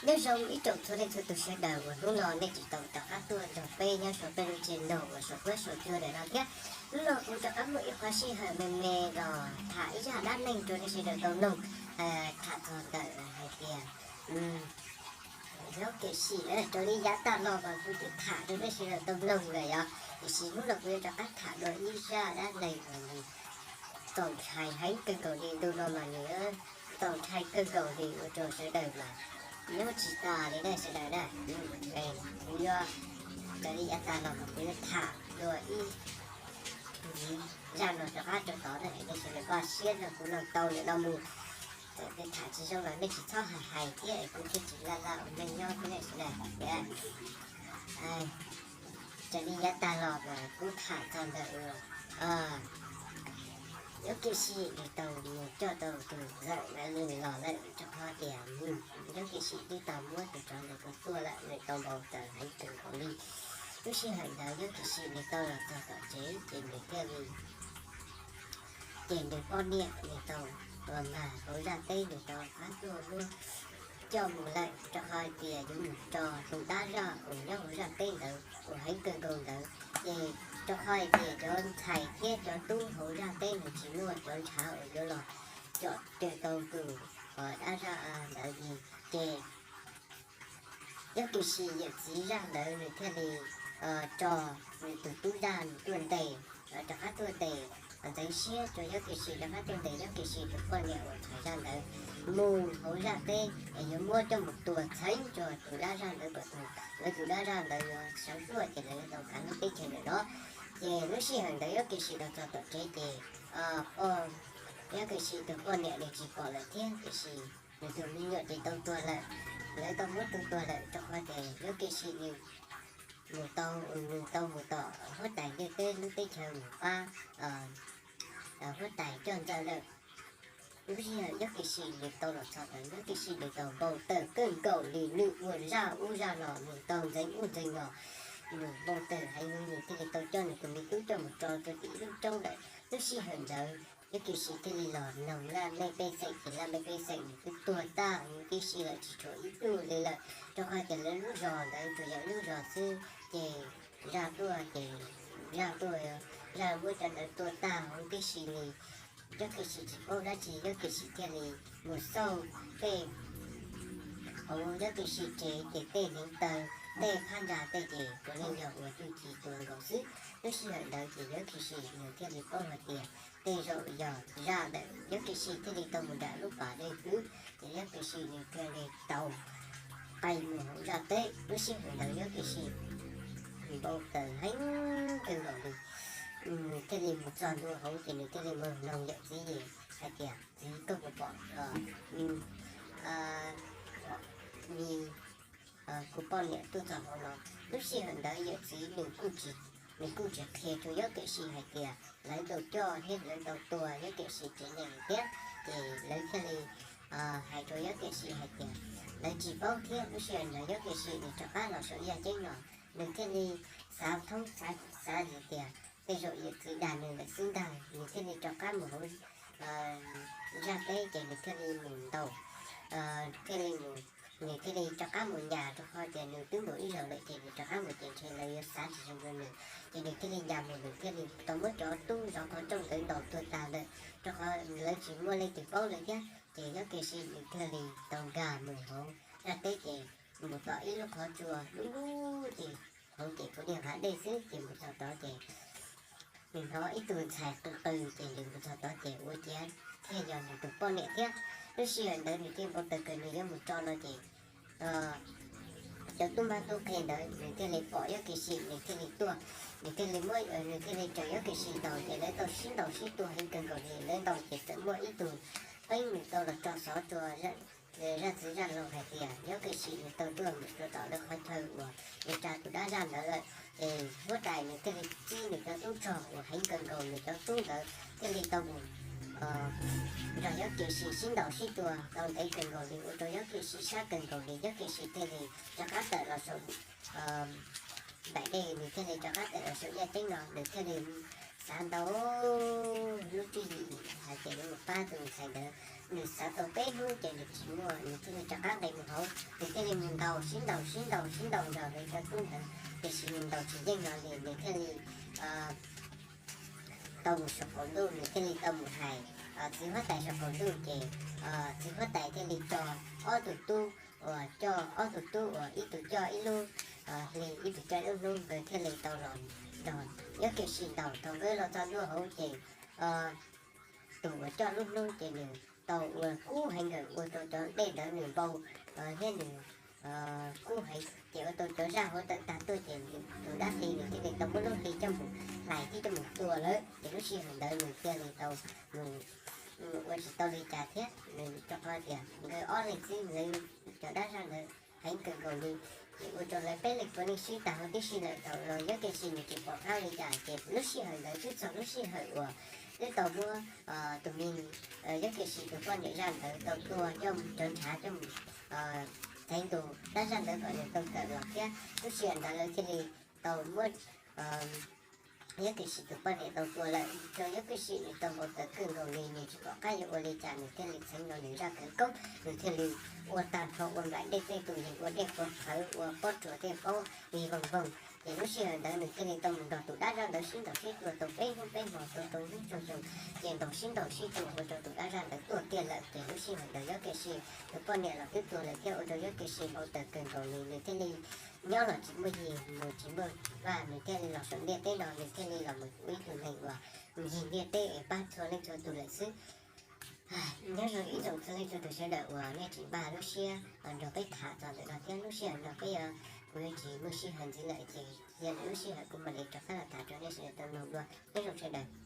Nyob zoo ib tsoom txhua leej txhua tus sawv daws uas hnub no nej tseem tau rov qab tuaj nrog peb nyob saum peb lub channel uas saum huab saum cua ntawm no thiab. Hnub no kuv rov qab muaj ib qho sij hawm me me los tham ib zaj dab neeg rau nej sawv daws tau mloog, tham txog ntawm hais tias, yog kev sim raws li yav tag los mas kuv twb tham rau nej sawv daws tau mloog lawm yom, tiam sis hnub no kuv yuav rov qab tham dua ib zaj dab neeg uas nws txaus ntshai heev kawg nkaus li. Ntu no mas nws txaus ntshai kawg nkaus li ua rau sawv daws mas nyob tsis tas li na sawv daws na. Kuv yuav raws li yav tag los mas kuv yuav tham dua ib zaj no rov qab rau tod na, nej sawv daws npaj siab nrog kuv mloog tau ntawm no mus. Txawm tias tham tsis zoo los nej tsis txhob hais hais thiab es kuv thiaj tsis laj laj ua neej nyob thiab nej sawv daws hais tias, raws li yav tag los mas kuv tham txog ntawm uas Yob Kiaj Sim nws tau mus coj tau tus ntxawm Maiv Lwm los lawm, rau qhov tias Yob Kiaj Sim twb tau muab tus tsov ntawd tua tuag lawm, nws tau npau taws heev kawg nkaus li. Lub sij hawm ntawd Yob Kiaj Sim nws tau los txog tom tsev ces nws thiaj li, ces nws poj niam nws tau uas mag hauv zaj teb nws tau pab tuaj muab coj mus lawm, rau qhov tias yuav mus tso tus dab zaj uas nyob hauv zaj teb ntawd uas heev kawg nkaus ntawd. Ces rau qhov hais tias cov ntxhais thiab cov tub hauv zaj teb nws tsis muaj cov ntshav uas yuav los coj raws tau tus dab zaj ntawd li. Ces Yob Kiaj Sim yawm txiv zaj ntawd nws thiaj li tso nws tus tub zaj nws tuaj ntes, rov qab tuaj ntes, ntxeev siab rau Yob Kiaj Sim rov qab tuaj ntes Yob Kiaj Sim tus poj niam uas ntxhais zaj ntawd mus hauv zaj teb es yuav muab coj mus tua txheeb rau tus dab zaj ntawd kom tus, lawv tus dab zaj ntawd yuav sawv zuaj ces lawv yuav tau kav lub teb chaws ntawm no. Ces lub sij hawm ntawd Yob Kiaj Sim los txog tom tsev ces Yob Kiaj Sim tus poj niam nws tsis pom lawm thiab, tiam sis nws tus me nyuam ces tau tuag lawm, lawv tau muab tua tuag lawm, rau qhov tias Yob Kiaj Sim nws mus tau, nws tau mus tom huab tais ntiaj teb lub teb chaws mus pab huab tais coj ntxawg lawm. Lub sij hawm Yob Kiaj Sim nws tau los txog ntawd Yob Kiaj Sim nws tau npau taws kawg nkaus li, nws ua zaj ub zaj no, nws tau ntxeev ub ntxeev no, nws npau taws heev li, nws thiaj li tau coj nws tus me tub coj mus tso rau tim ib lub roob lawm. Lub sij hawm ntawd Yob Kiaj Sim thiaj li los noog laj mej pej xeem ces laj mej pej xeem nws twb tuag tag huv tib si lawm tsis tshuav ib tug li lawm, rau qhov tias lawv lub zos ntawd tsuas yog ib lub zos xwb ces zaj tuaj ces zaj tuaj, zaj muab cov ntawd tua tag huv tib si li. Yob Kiaj Sim tsis paub dab tsi Yob Kiaj Sim thiaj li mus xauj tej hauv Yob Kiaj Sim tsev ces tej hneev taw, tej phab ntsa tej ces puav leej yog uas tug ci tua nkaus xwb. Lub sij hawm ntawd ces Yob Kiaj Sim nws thiaj li paub hais tias tej zaum yog zaj ntawm Yob Kiaj Sim thiaj li tau mus nram lub pas dej xwb, ces Yob Kiaj Sim nws thiaj li tau qai mus hauv zaj teb. Lub sij hawm ntawd Yob Kiaj Sim npau taws heev kawg nkaus li, nws thiaj li mus txog ntua hauv ces nws thiaj li mus noog yawm txiv hais tias, txiv, koj puas pom kuv poj niam tuaj txog hauv no? Lub sij hawm ntawd yawm txiv nws, nws kuj tsis qhia rau Yob Kiaj Sim hais tias lawv tau coj thiab lawv tau tua Yob Kiaj Sim tsev neeg thiab, ces lawv thiaj li hais rau Yob Kiaj Sim hais tias lawv tsis paub thiab. Lub sij hawm ntawd Yob Kiaj Sim nws rov qab los saum yaj ceeb no, nws thiaj li xav thoob xav hais tias tej zaum yawm txiv dag nws lawm xwb ntag, nws thiaj li rov qab mus hauv zaj teb ces nws thiaj li mus ntaus, thiaj li mus, nws thiaj li rov qab mus nyas rau qhov tias nws twb mus ib zaug lawm ces nws rov qab mus ces ntshe lawv yuav xav tsis zoo rau nws, ces nws thiaj li nyas mus, nws thiaj li tau muab cov tub zov qhov rooj ntawd ntaus tuag tag lawm, rau qhov lawv tsis muaj leej twg paub lawm thiab. Ces Yob Kiaj Sim nws thiaj li tau nkag mus hauv zaj teb ces mus tom ib lub qhov tsua dub dub ces hauv ces puav leej hav dej xwb, ces mus txog tod ces nws hnov ib tug ntxhais qw qw ces nws mus txog tod ces ua ciav thiaj yog nws tus poj niam thiab. Lub sij hawm ntawd nws thiaj npau taws kawg, nws yuav mus tso no ces cov tub mab tub qhe ntawd nws thiaj li pom Yob Kiaj Sim nws thiaj li tuaj, nws thiaj li muab, nws thiaj li raws Yob Kiaj Sim ntaus ces lawv tau sib ntaus sib tua heev kawg nkaus li. Lawv ntaus ces txawm muaj ib tug peeb nws tau los tso xov rau zaj txwv zaj laug hais tias Yob Kiaj Sim nws tau tuaj mus rau tom lawv qhov chaw uas nws tsa tus dab zaj ntawd lawm. Ces huab tais nws thiaj li txib nws cov tub rog uas heev kawg nkaus, nws cov tub ntawd thiaj li tau mus nrog Yob Kiaj Sim sib ntaus sib tua tau ntev kawg nkaus li, ua rau Yob Kiaj Sim sab kawg nkaus li. Yob Kiaj Sim thiaj li rov qab tawm los saum nplaim dej, nws thiaj li rov qab tawm los saum yaj ceeb no, nws thiaj li xav ntaus lub tswv yim hais tias yuav mus pab tus ntxhais ntawd. Nws xav tau peb hnub ces nws tsis muaj, nws thiaj li rov qab nqes mus hauv, nws thiaj li mus ntaus sib ntaus sib ntaus sib ntaus nrog lawv cov tub ntawd, tiam sis nws ntaus tsis yeej no li, nws thiaj li tau mus saum qaum ntuj, nws thiaj li tau mus hais txiv huab tais saum qaum ntuj ces txiv huab tais thiaj li tso ob tug tub uas coj, ob tug tub uas ib tug coj ib lub hli ib tug coj ib lub hnub, nkawd thiaj li tau los nrog Yob Kiam Sim ntaus. Thaum nkawd los txog ntua hauv ces tus uas coj lub hnub ces nws tau ua kub heev, nkawd ua rau cov dej ntawd nws npau thiab nws kub heev ces ua tau cov zaj hauv tawm tag tuaj ces tus dab hli nws thiaj li tau muab lub hli coj mus hlais thiab coj mus tua lawm. Ces lub sij hawm ntawd nws thiaj li tau mus ua tsis tau li cas thiab, nws rau qhov tias nkawd ob leeg xwb, lawv cov dab zaj ntawd heev kawg nkaus li. Ces ua rau lawv peb leeg puav leej swb tag huv tib si lawm. Thaum los Yob Kiam Sim nws tsis pom qab li cas ces lub sij hawm ntawd twb txog lub sij hawm uas twb tau muab tus me Yob Kiam Sim tus poj niam zaj ntawd tau tua coj mus, cov ntshav coj mus txheev tus dab zaj ntawd kom nws tau tawm los thiab. Lub sij hawm ntawd lawv thiaj li tau muab Yob Kiam Sim tus poj niam tau tua lawm. Rau Yob Kiam Sim nws tau npau taws kawg nkaus li, nws tsis pom qab yuav ua li cas, nws thiaj li txheev los nws zaj khawv koob, nws thiaj li ua tag nrho, ua nplaim dej tej tus yees, ua dej qhuav qhawv, ua pob tsuas tej paub vig voog voog. Ces lub sij hawm ntawd nws thiaj li tau mus nrog tus dab zaj ntawd sib ntaus sib tua tau peb hnub peb hmo, tua tau ib xyoos xyoo, ces ntaus sib ntaus sib tua ua rau tus dab zaj ntawd tuag tiag lawm. Ces lub sij hawm ntawd Yob Kiam Sim tus poj niam los twb tuag lawm thiab, ua rau Yob Kiam Sim npau taws kawg nkaus li, nws thiaj li nyob los tsis muaj yig, mus tsis muaj vaj, nws thiaj li los saum ntiaj teb no, nws thiaj li los mus ua ib tug neeg uas yig ntiaj teb es pab txhua leej txhua tus lawm xwb. Nyob zoo ib tsoom txhua leej txhua tus sawv daws uas nej tseem npaj lub siab nrog peb tham txog ntawm no thiab. Lub sij hawm no peb yuav, kuv yuav tsis muaj sij hawm ntxiv lawm ces yog lwm lub sij hawm kuv mam li rov qab los tham rau nej sawv daws tau mloog dua. Nyob zoo sawv daws.